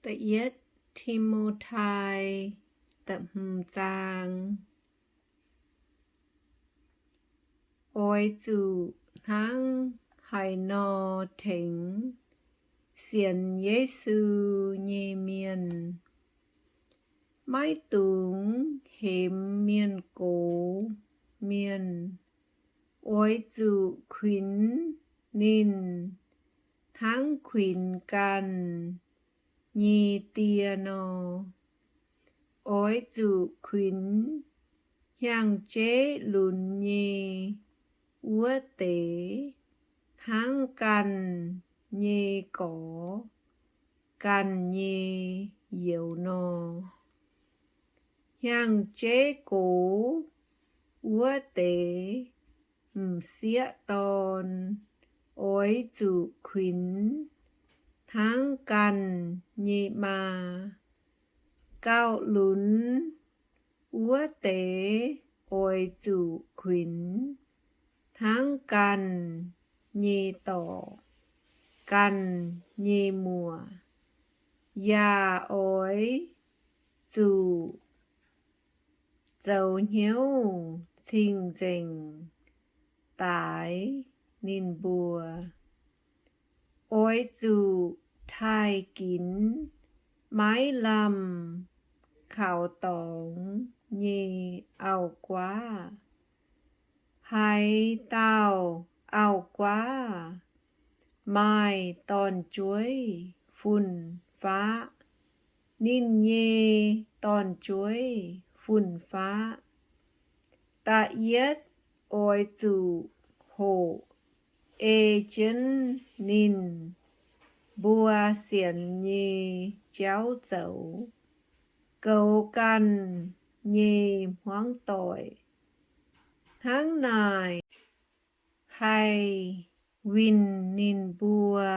Da'yietv Ti^mo^tai, da'hmz zaang. Oix zuqc hnangv haaix nor tengx sienx Yesu nyei mienh. Maiv dungx hemx mienh gox mienh. Oix zuqc kuinx ninh hnangv kuinx ganh nyei die nor. Oix zuqc kuinx hiaang-jeiv lunx nyei wuov deix hnangv ganh nyei gorx ganh nyei youz nor. Hiaang-jeiv gox wuov deix m'sieqv dorn oix zuqc kuinx hnangv ganh nyei maa. Gauh lunx wuov deix oix zuqc kuinx hnangv ganh nyei dorc, ganh nyei muoc, yaac oix zuqc zoux hnyouv cing-nzengc daaix ninh mbuo. Oix zuqc taaih ginx maiv lamh kaux dorngx nyei auv-guaav. Haaix dauh auv-guaav maaih dorn-jueiv fun-faqv, ninh nyei dorn-jueiv fun-faqv da'yietv oix zuqc hoqc ei jienv ninh mbuo sienx nyei jauv zoux, goux ganh nyei hmuangv doic. Hnangv naaic haih winh ninh mbuo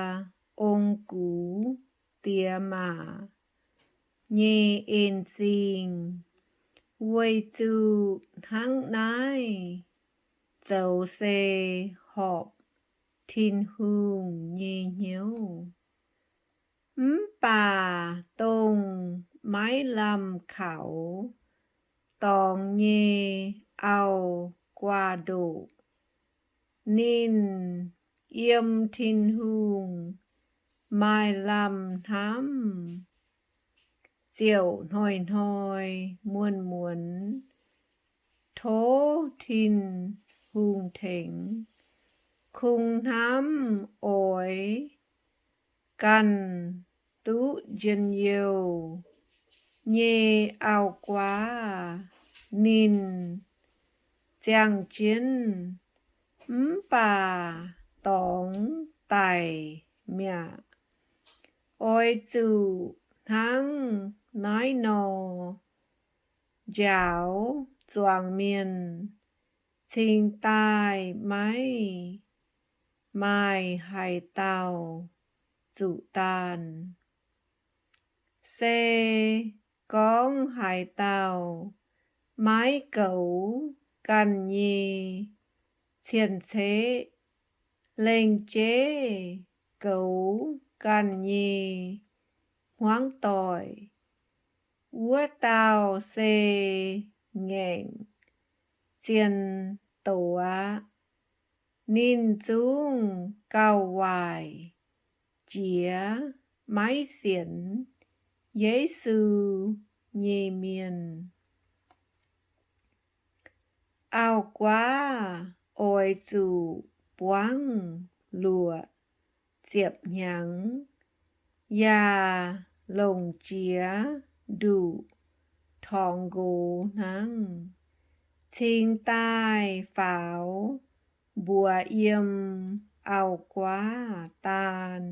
ong-gux diex maac nyei en-zingh. Weic zuqc hnangv naaiv zoux se horpc Tin-Hungh nyei hnyouv. Mv baac dongh maiv lamh kaux dorngx nyei auv-guaav-ndoqc, ninh yiem Tin-Hungh maaih lamh hnamv, ziouc hnoi-hnoi muonz-muonz tov Tin-Hungh tengx, kungx hnamv oix ganh duqv njien-youh nyei auv-guaav. Ninh ziangh jienv mv baac dorngx daic mi'aqv. Oix zuqc hnangv naaiv nor njaaux zuangx mienh cingx daaih maiv maaih haaix dauh zuqc daanh. Se gorngv haaix dauh maiv goux ganh nyei cien-ceqv, lengc jeiv goux ganh nyei hmuangv doic, wuov dauh se ngaengc zien doz aqv. Ninh zungv gauh waaic jiex maiv sienx Yesu nyei mienh. Auv-guaav oix zuqc buangv luoqc ziepc hnyangx yaac longc jiex nduqc torngx nqox hnangv, cingx daaih faaux mbuox yiem auv-guaav daan.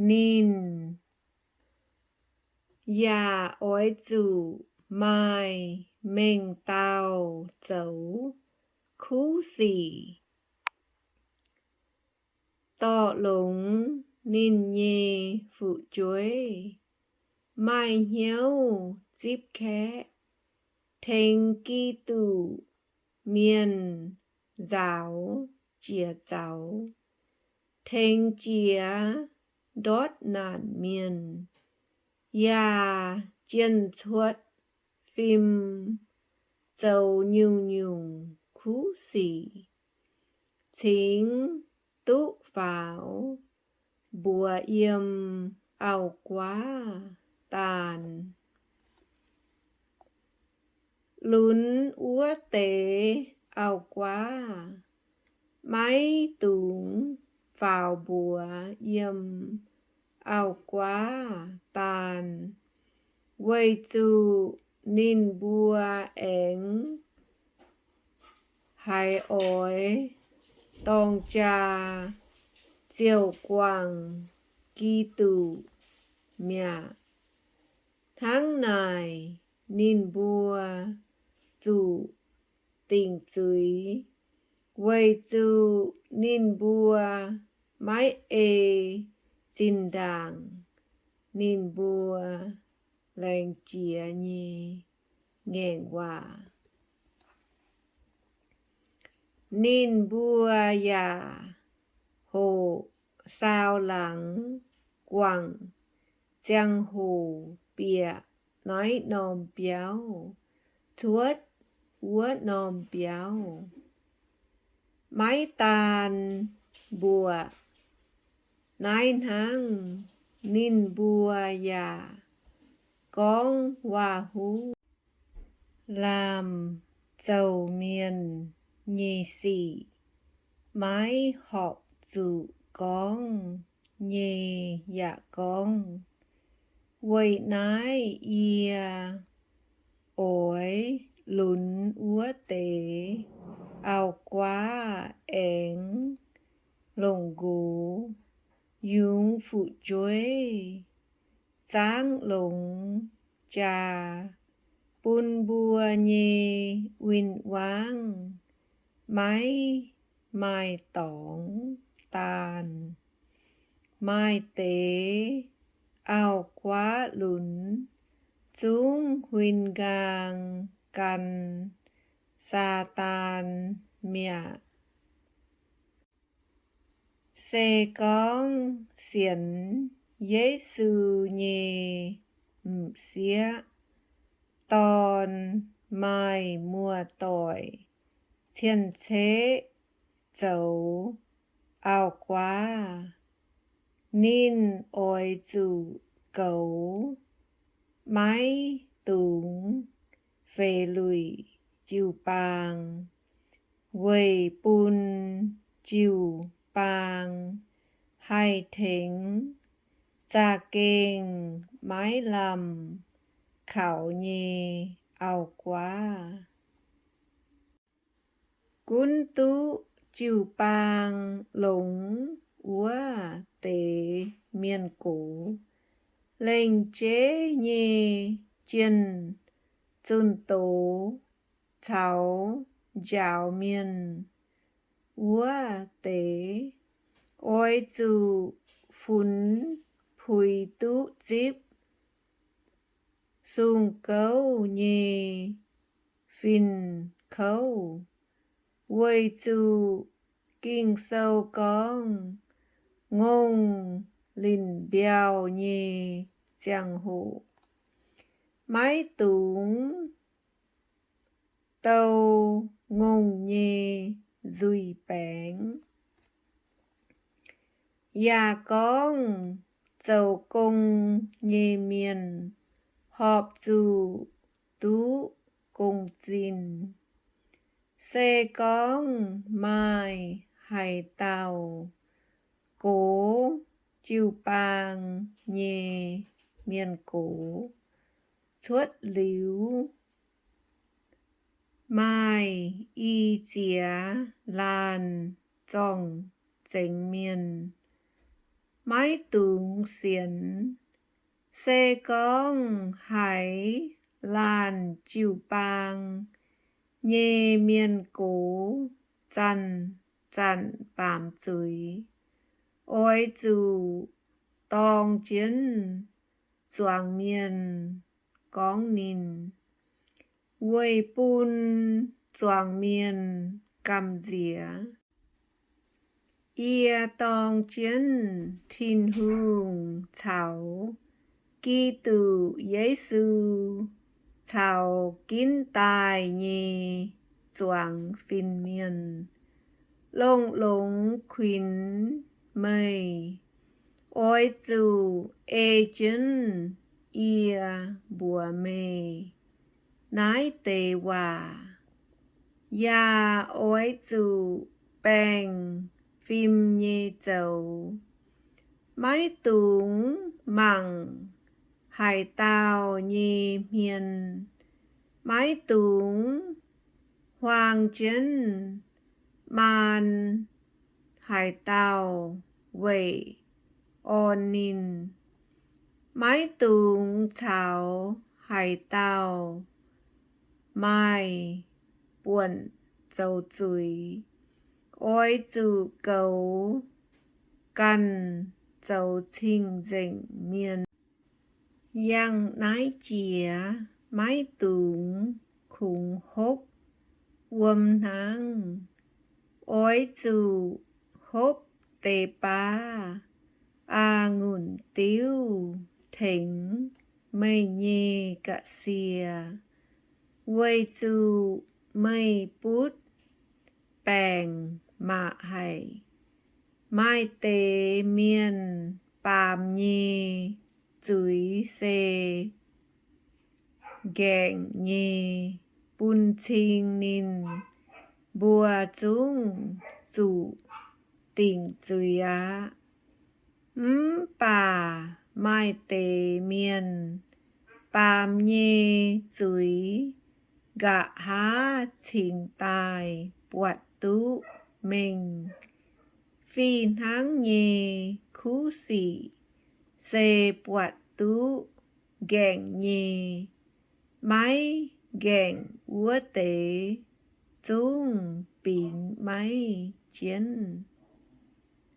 Ninh yaac oix zuqc maaih mengh dauh zoux kuv sic dorh longx ninh nyei fu'jueiv, maaih hnyouv zipv kaeqv, tengx Giduc Mienh nzaaux jiex zaux, tengx jiex ndortv naanc mienh, yaac jienh cuotv fim zoux nyungc-nyungc kuv sic, cingx duqv faaux mbuox yiem auv-guaav daanh. Lunx wuov deix auv-guaav maiv dungx faaux mbuox yiem auv-guaav daanh, weic zuqc ninh mbuo aengx haiz oix dorng jaa ziouc guangc Giduc mi'aqv. Hnangv naaic ninh mbuo zuqc dingc zuiz, weic zuqc ninh mbuo maiv ei zinh ndaangc ninh mbuo laengz jiex nyei ngaengc waac. Ninh mbuo yaac hoqc saau laangz guangc ziangh hoc bieqc naaiv norm biauv cuotv wuov norm biauv. Maiv daan mbuoqc naaiv hnangv, ninh mbuo yaac gorngv waac-huv, laamh zouc mienh nyei sic maiv horpc zuqc gorngv nyei yaac gorngv, weic naaiv yie oix lunx wuov deix auv-guaav aengx longc nqox yungz fu'jueiv zaangv longx jaa bun mbuo nyei win-wangv maiv maaih dorngx daanh. Maaih deix auv-guaav lunx zungv huin nqaang gan Saadaan mi'aqv. Se gorngv sienx Yesu nyei m'sieqv dorn maaih muoz-doic cien-ceqv zoux auv-guaav, ninh oix zuqc goux, maiv dungx feix luic jiu-baang, weic bun jiu-baang haih tengx za'gengh maiv lamh kaux nyei auv-guaav. Gunv duqv jiu-baang longx wuov deix mienh gox, lengc jeiv nyei jienh zunh doz caux njaaux mienh wuov deix, oix zuqc funx puix duqv zipv sung-gouv nyei fin-kouv, weic zuqc Ging-Sou gorngv, ngongh linc mbiauh nyei ziangh hoc maiv dungx dou ngongh nyei nzuih baengx. Yaac gorngv zoux gong nyei mienh horpc zuqc duqv gong-zinh. Se gorngv maaih haaix dauh gox jiu-baang nyei mienh gox cuotv liuz, maaih i ziex laanh zorng-zengx mienh maiv dungx sienx. Se gorngv haaix laanh jiu-baang nyei mienh gox zanc-zanc baamz zuiz, oix zuqc dorng jienv zuangx mienh gorngv ninh, weic bun zuangx mienh gamh nziex. Yie dorng jienv Tin-Hungh caux Giduc Yesu caux ginv daaih nyei zuangx fin-mienh, longx-longx kuinx meih. Oix zuqc ei jienv yie mbuox meih naaiv deix waac, yaac oix zuqc baengh fim nyei zoux. Maiv dungx mangc haaix dauh nyei hmien. Maiv dungx huaang jienv maan haaix dauh weic orn ninh. Maiv dungx caux haaix dauh maaih buonc zoux zuiz. Oix zuqc goux ganh zoux cing-nzengc mienh. Yangh naaiv jiex maiv dungx kungx hopv wuom hnaangv. Oix zuqc hopv deix baav a'ngunc diuv tengx meih nyei ga'sie, weic zuqc meih butv baengc maac haic. Maaih deix mienh baamz nyei zuiz se nqaengc nyei, bun cing ninh mbuo zungv zuqc dingc zuiz aqv. Mv baac maaih deix mienh baamz nyei zuiz nqa'haav cingx daaih buatc duqv mengh. Fih hnangv nyei kuv sic se buatc duqv nqaengc nyei. Maiv nqaengc wuov deix zungv bingx maiv jienv.